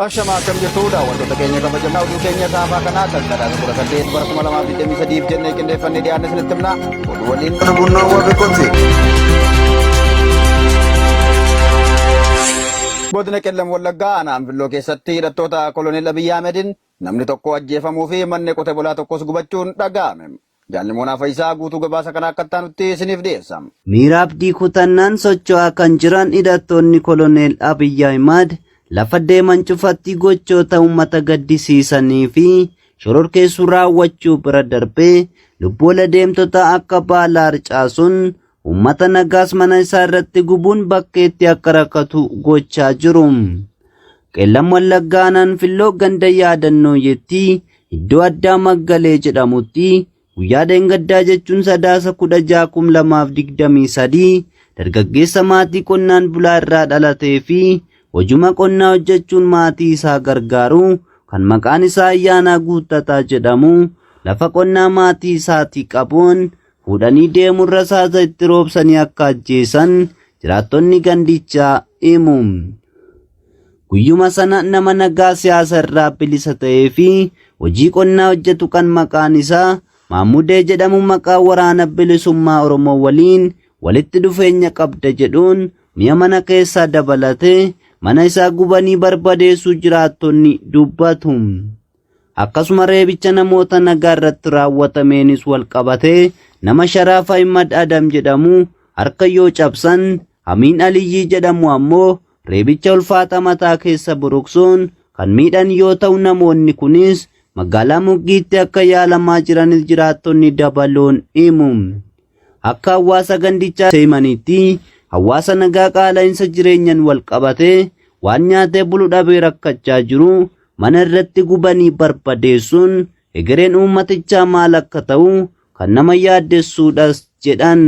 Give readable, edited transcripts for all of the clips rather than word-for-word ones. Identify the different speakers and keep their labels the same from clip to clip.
Speaker 1: Ashamaa akkam jirtu daawwattoota keenya kabajamaa oduu keenya saafaa kanaa kan sadaasa 18 bara 2023 jennee qindeeffannee dhiyaanne isinitti himna. Oduu waliin
Speaker 2: Bunnaa warri qote.
Speaker 1: Godina Qellem Wallaggaa aanaa Anfilloo keessatti hidhattoota Koloneel Abiyyi Ahmediin namni tokko ajjeefamuu fi manni qote bulaa tokkos gubachuun dhaga'ame. Jaalli Moonaa Fayisaa guutuu gabaasa kanaa akka itti isiniif dhiyeessa.
Speaker 3: Miira abdii kutannaan socho'aa kan jiran hidhattoonni Koloneel Abiyyi Ahimad lafa deeman cufatti gochoota uummata gaddisiisanii fi shororkeessuu raawwachuu bira darbee lubbuu deemtota akka baala harcaasuun uummata nagaas mana isaa irratti gubuun bakkeetti akka rakkatu gochaa jiru. Qeellam Wallaggaa aanaa Anfilloo ganda yaadannoo yetti iddoo addaa Maggalee jedhamutti guyyaa dheengaddaa jechuun sadaasa 16,2023 dargaggeessa maatii qonnaan bulaa irraa dhalatee fi hojuma qonnaa hojjechuun maatii isaa gargaaru kan maqaan isaa Ayyaanaa Guuttataa jedhamu lafa qonnaa maatii isaatii qabuun fuudhanii deemuun rasaasa itti roobsanii akka ajjeesan jiraattonni gandichaa himu. Guyyuma sana nama nagaa siyaasa irraa bilisa ta'ee fi hojii qonnaa hojjetu kan maqaan isaa Maammudee jedhamu maqaa waraana bilisummaa Oromoo waliin walitti dhufeenya qabda jedhuun mi'a mana keessaa dabalatee mana isaa gubanii barbadeessuu jiraattonni dubbatu. Akkasuma reebicha namoota nagaa irratti raawwatameenis wal qabatee nama Sharaaf Ahimad Adam jedhamu harka yoo cabsan Hamiin Aliyyii jedhamu ammoo reebicha ulfaata mataa keessa buruqsuun kan miidhan yoo ta'u namoonni kunis magaalaa Muggiitti akka yaalamaa jiranis jiraattonni dabaluun himu. Akka hawaasa gandichaa himanitti hawaasa nagaa qaala'insa jireenyaan wal qabatee waan nyaatee bulu dhabee rakkachaa jiru mana irratti gubanii barbadeessuun egereen uummatichaa maal akka ta'u kan nama yaaddessuudhas jedhan.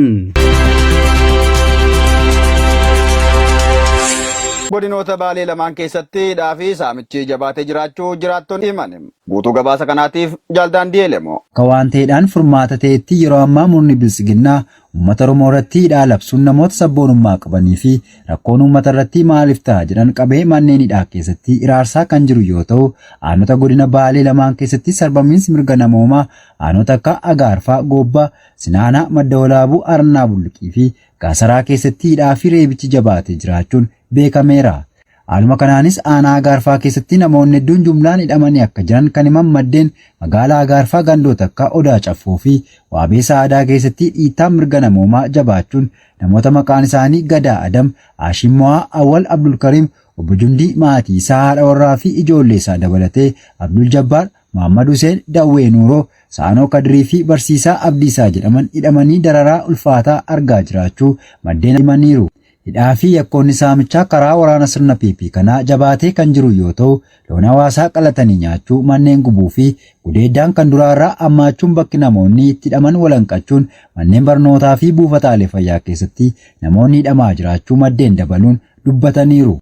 Speaker 1: Godinoota Baalee lamaan keessatti hidhaa fi saamichi jabaatee jiraachuu jiraattonni himan. Guutuu gabaasa kanaatiif Jaaldaandii Elemoo.
Speaker 4: Akka waan ta'eedhaan furmaata ta'etti yeroo ammaa murni biltsiginnaa uummata Oromoo irratti hidhaa labsuun namoota sabboonummaa qabanii fi rakkoon uummata irratti maaliif ta'a jedhan qabee manneen hidhaa keessatti iraarsaa kan jiru yoo ta'u, aanota godina Baalee lamaan keessatti sarbamiinsi mirga namoomaa aanota akka Agaarfaa, Goobbaa, Sinaanaa, Madda Walaabuu, Arnaa Bulluqii fi Gaasaraa keessatti hidhaa fi reebichi jabaatee jiraachuun beekameera. Haaluma kanaanis aanaa Agaarfaa keessatti namoonni hedduun jumlaan hidhamanii akka jiran kan himan maddeen magaalaa Agaarfaa gandoota akka Odaa Caffoo fi Waabee Sa'aadaa keessatti dhiittaan mirga namoomaa jabaachuun namoota maqaan isaanii Gadaa Adam, Haashim Mo'aa, Awwal Abdulkariim, Obbo Jundii maatii isaa haadha warraa fi ijoollee isaa dabalatee Abdul Jabbaar, Muhammad Huseen, Dawwee Nuuroo, Saanoo Kadirii fi Barsiisaa Abdiisaa jedhaman hidhamanii dararaa ulfaataa argaa jiraachuu maddeen himaniiru. Hidhaa fi yakkoonni saamichaa karaa waraana sirna PP kanaa jabaatee kan jiru yoo ta'u, loon hawaasaa qalatanii nyaachuu, manneen gubuu fi gudeeddaan kan duraarraa hammaachuun bakki namoonni itti hidhaman walanqachuun manneen barnootaa fi buufataalee fayyaa keessatti namoonni hidhamaa jiraachuu maddeen dabaluun dubbataniiru.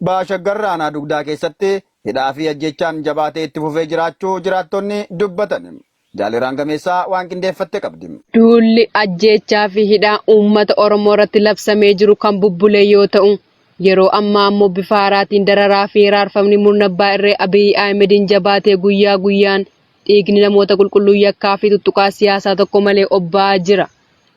Speaker 1: Baha Shaggar aanaa Dugdaa keessatti hidhaa fi ajjeechaan jabaatee itti fufee jiraachuu jiraattonni dubbatan. Jaaliraan Gameessaa waan qindeeffatte qabdi.
Speaker 5: Duulli ajjeechaa fi hidhaa uummata Oromoo irratti labsamee jiru kan bubbule yoo ta'u, yeroo ammaa ammoo bifa haaraatiin dararaa fi hiraarfamni murna abbaa irree Abiy Ahimediin jabaatee guyyaa guyyaan dhiigni namoota qulqulluu yakkaa fi tuttuqaa siyaasaa tokko malee obba'aa jira.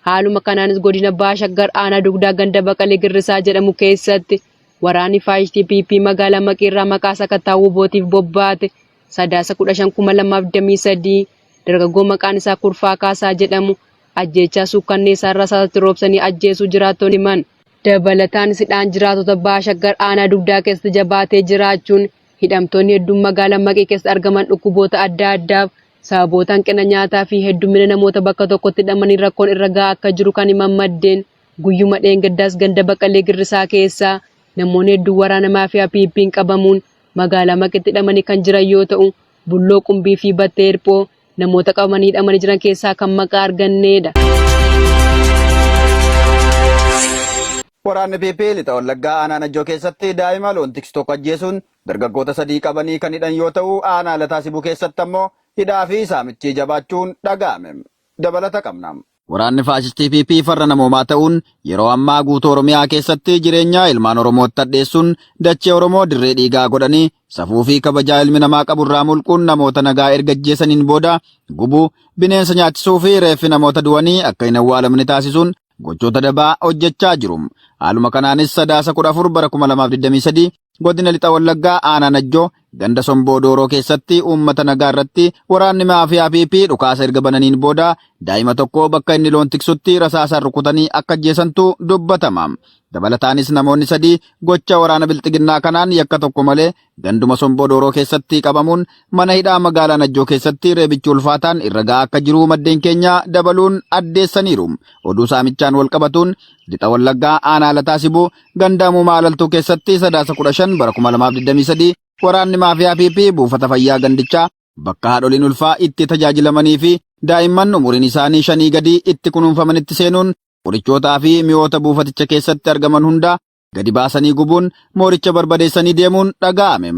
Speaker 5: Haaluma kanaanis godina Baha Shaggar aanaa Dugdaa ganda Baqalee Girrisaa jedhamu keessatti waraanni faashistii PP magaalaa Maqiirraa maqaa sakattaa WBOtiif bobbaate Sadaasa 15,2023 dargaggoo maqaan isaa Kurfaa Kaasaa jedhamu ajjeechaa suukkanneessaan rasaasa itti roobsanii ajjeesuu jiraattonni himan. Dabalataanis hidhaan jiraatota Baha Shaggar aanaa Dugdaa keessatti jabaatee jiraachuun hidhamtoonni hedduun magaalaa Maqii keessatti argaman dhukkuboota adda addaaf sababoota hanqina nyaataa fi heddummina namoota bakka tokkotti hidhamanii rakkoon irra gahaa akka jiru kan himan maddeen guyyuma dheengaddaas ganda Baqalee Girrisaa keessaa namoonni hedduun waraana maafiyaa PP'n qabamuun magaalaa Maqiitti hidhamanii kan jiran yoo ta'u, Bulloo Qumbii fi Battee Hirphoo namoota qabamanii hidhamanii jiran keessaa kan maqaa arganneedha.
Speaker 1: Waraanni PP lixa Wallaggaa aanaa Najjoo keessatti daa'ima loon tiksu tokko ajjeesuun dargaggoota sadii qabanii kan hidhan yoo ta'u, aanaa Lataa Sibuu keessatti ammoo hidhaa fi saamichi jabaachuun dhaga'ame. Dabalata qabna. Waraanni faashistii PP farra namoomaa ta'uun yeroo ammaa guutuu Oromiyaa keessatti jireenya ilmaan Oromootti hadheessuun dachee Oromoo dirree dhiigaa godhanii safuu fi kabajaa ilmi namaa qabu irraa mulquun namoota nagaa erga ajjeesaniin booda gubuu, bineensa nyaachisuu fi reeffi namoota du'anii akka hin awwaalamne taasisuun gochoota dabaa hojjechaa jiru. Haaluma kanaanis Sadaasa 14 bara 2023 godina Lixa Wallaggaa aanaa Najjoo ganda Somboo Dooroo keessatti uummata nagaa irratti waraanni maafiyaa PP dhukaasa erga bananiin booda daa'ima tokko bakka inni loon tiksutti rasaasaan rukutanii akka ajjeesantu dubbatama. Dabalataanis namoonni sadii gocha waraana bilxiginnaa kanaan yakka tokko malee ganduma Somboo Dooroo keessatti qabamuun mana hidhaa magaalaa Najjoo keessatti reebichi ulfaataan irra ga'aa akka jiru maddeen keenya dabaluun addeessaniiru. Oduu saamichaan wal qabatuun Lixa Wallaggaa aanaa Lataa Sibuu ganda Amuumaa Alaltuu keessatti Sadaasa 15 bara 2023 waraanni maafiyaa PP buufata fayyaa gandichaa bakka haadholiin ulfaa itti tajaajilamanii fi daa'imman umuriin isaanii shanii gadii itti kunuunfamanitti seenuun qorichootaa fi mi'oota buufaticha keessatti argaman hunda gadi baasanii gubuun mooricha barbadeessanii deemuun dhaga'ame.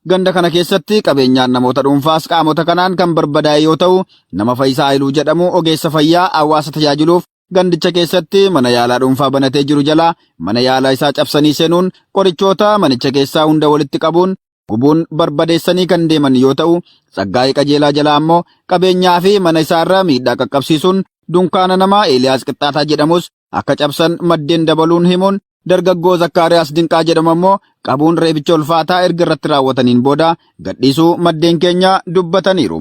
Speaker 1: Ganda kana keessatti qabeenyaan namoota dhuunfaas qaamota kanaan kan barbadaa'e yoo ta'u, nama Fayisaa Haayiluu jedhamu ogeessa fayyaa hawaasa tajaajiluuf gandicha keessatti mana yaalaa dhuunfaa banatee jiru jalaa mana yaalaa isaa cabsanii seenuun qorichoota manicha keessaa hunda walitti qabuun gubuun barbadeessanii kan deeman yoo ta'u, Tsaggaayee Qajeelaa jalaa ammoo qabeenyaa fi mana isaarra miidhaa qaqqabsiisuun dunkaana namaa Eeliyaas Qixxaataa jedhamus akka cabsan maddeen dabaluun himuun dargaggoo Zakkaariyaas Dinqaa jedhamu ammoo qabuun reebicha ulfaataa erga irratti raawwataniin booda gadhiisuu maddeen keenya dubbataniiru.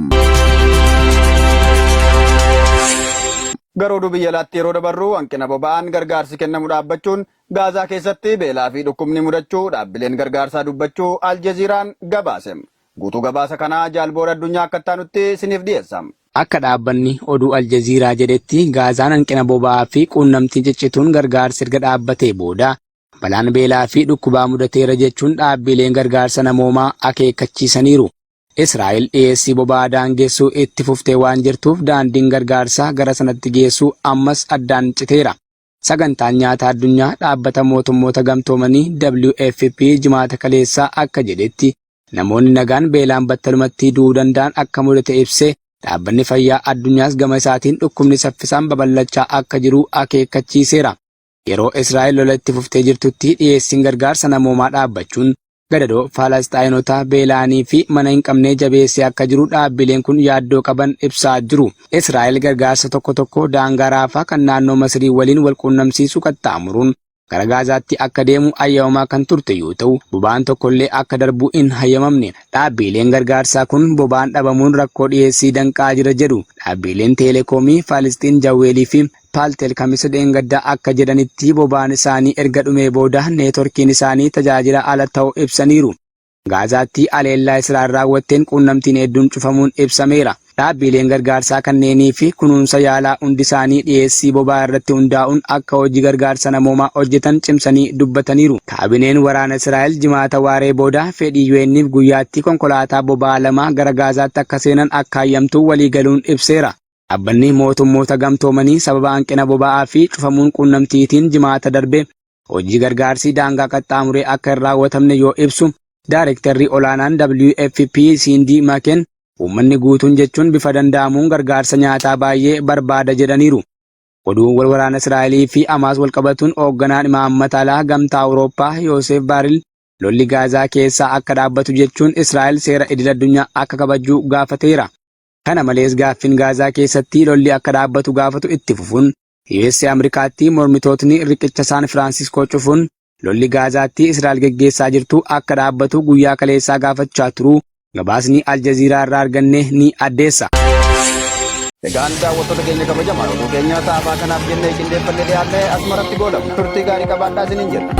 Speaker 1: Garuu oduu biyya alaatti yeroo dabarru hanqina boba'aan gargaarsi kennamu dhaabbachuun Gaazaa keessatti beelaa fi dhukkubni mudachuu dhaabbileen gargaarsaa dubbachuu Aljeziiraan gabaase. Guutuu gabaasa kanaa Jaal Boor Addunyaa akka itti aanutti isiniif dhiyeessa.
Speaker 2: Akka dhaabbanni oduu Aljaziiraa jedhetti Gaazaan hanqina boba'aa fi quunnamtiin ciccituun gargaarsi erga dhaabbatee booda balaan beelaa fi dhukkubaa mudateera jechuun dhaabbiileen gargaarsa namoomaa akeekkachiisaniiru. Israa'el dhiyeessii boba'aa daangessuu itti fuftee waan jirtuuf daandiin gargaarsaa gara sanatti geessu ammas addaan citeera. Sagantaan Nyaata Addunyaa Dhaabbata Mootummoota Gamtoomanii, WFP, Jimaata kaleessaa akka jedhetti, namoonni nagaan beelaan battalumatti du'uu danda'an akka mudate ibsee, Dhaabbanni Fayyaa Addunyaas gama isaatiin dhukkubni saffisaan babal'achaa akka jiru akeekkachiiseera. Yeroo Israa'el lola itti fuftee jirtutti dhiyeessiin gargaarsa namoomaa dhaabbachuun gadadoo Falasxaayinotaa beela'anii fi mana hin qabnee jabeessee akka jiru dhaabbileen kun yaaddoo qaban ibsaa jiru. Israa'el gargaarsa tokko tokko daangaa Raafaa kan naannoo Masrii waliin wal quunnamsiisu qaxxaamuruun gara Gaazaatti akka deemu ayyamamaa kan turte yoo ta'u, boba'aan tokkollee akka darbu hin hayyamamne. Dhaabbiileen gargaarsaa kun boba'aan dhabamuun rakkoo dhiyeessii danqaa jira jedhu. Dhaabbiileen teelekoomii Faalisxiin Jawweelii fi Paltel Kamisa dheengaddaa akka jedhanitti boba'aan isaanii erga dhumee booda neetworkiin isaanii tajaajila ala ta'uu ibsaniiru. Gaazaatti haleellaa Israa'el raawwatteen quunnamtiin hedduun cufamuun ibsameera. Dhaabbiileen gargaarsaa kanneenii fi kunuunsa yaalaa hundisaanii dhiyeessii boba'aa irratti hundaa'uun akka hojii gargaarsa namoomaa hojjetan cimsanii dubbataniiru. Kaabineen waraana Israa'el Jimaata waaree booda fedhii UN'f guyyaatti konkolaataa boba'aa 2 gara Gaazaatti akka seenan akka hayyamtu waliigaluun ibseera. Dhaabbanni Mootummoota Gamtoomanii sababa hanqina boba'aa fi cufamuun quunnamtiitiin Jimaata darbe hojii gargaarsi daangaa qaxxaamuree akka hin raawwatamne yoo ibsu, Daarektarri Olaanaan WFP Siindii Makeen uummanni guutuun jechuun bifa danda'amuun gargaarsa nyaataa baay'ee barbaada jedhaniiru. Oduu wal waraana Israa'elii fi Hamaas walqabatuun hoogganaan imaammata alaa Gamtaa Awurooppaa Yooseef Baaril lolli Gaazaa keessaa akka dhaabbatu jechuun Israa'el seera idil-addunyaa akka kabajju gaafateera. Kana malees gaaffiin Gaazaa keessatti lolli akka dhaabbatu gaafatu itti fufuun US Amrikaatti mormitootni riqicha Saan Firaansiskoo cufuun lolli Gaazaatti Israa'el geggeessaa jirtu akka dhaabbatu guyyaa kaleessaa gaafachaa turuu gabaasni Aljaziiraa irraa arganne ni addeessa.
Speaker 1: Egaan daawwattoota keenya kabajamaa oduu keenya saafaa kanaaf jennee qindeeffannee dhiyaanne asumarratti goolabna. Turtii gaarii qabaadhaa isiniin jenna.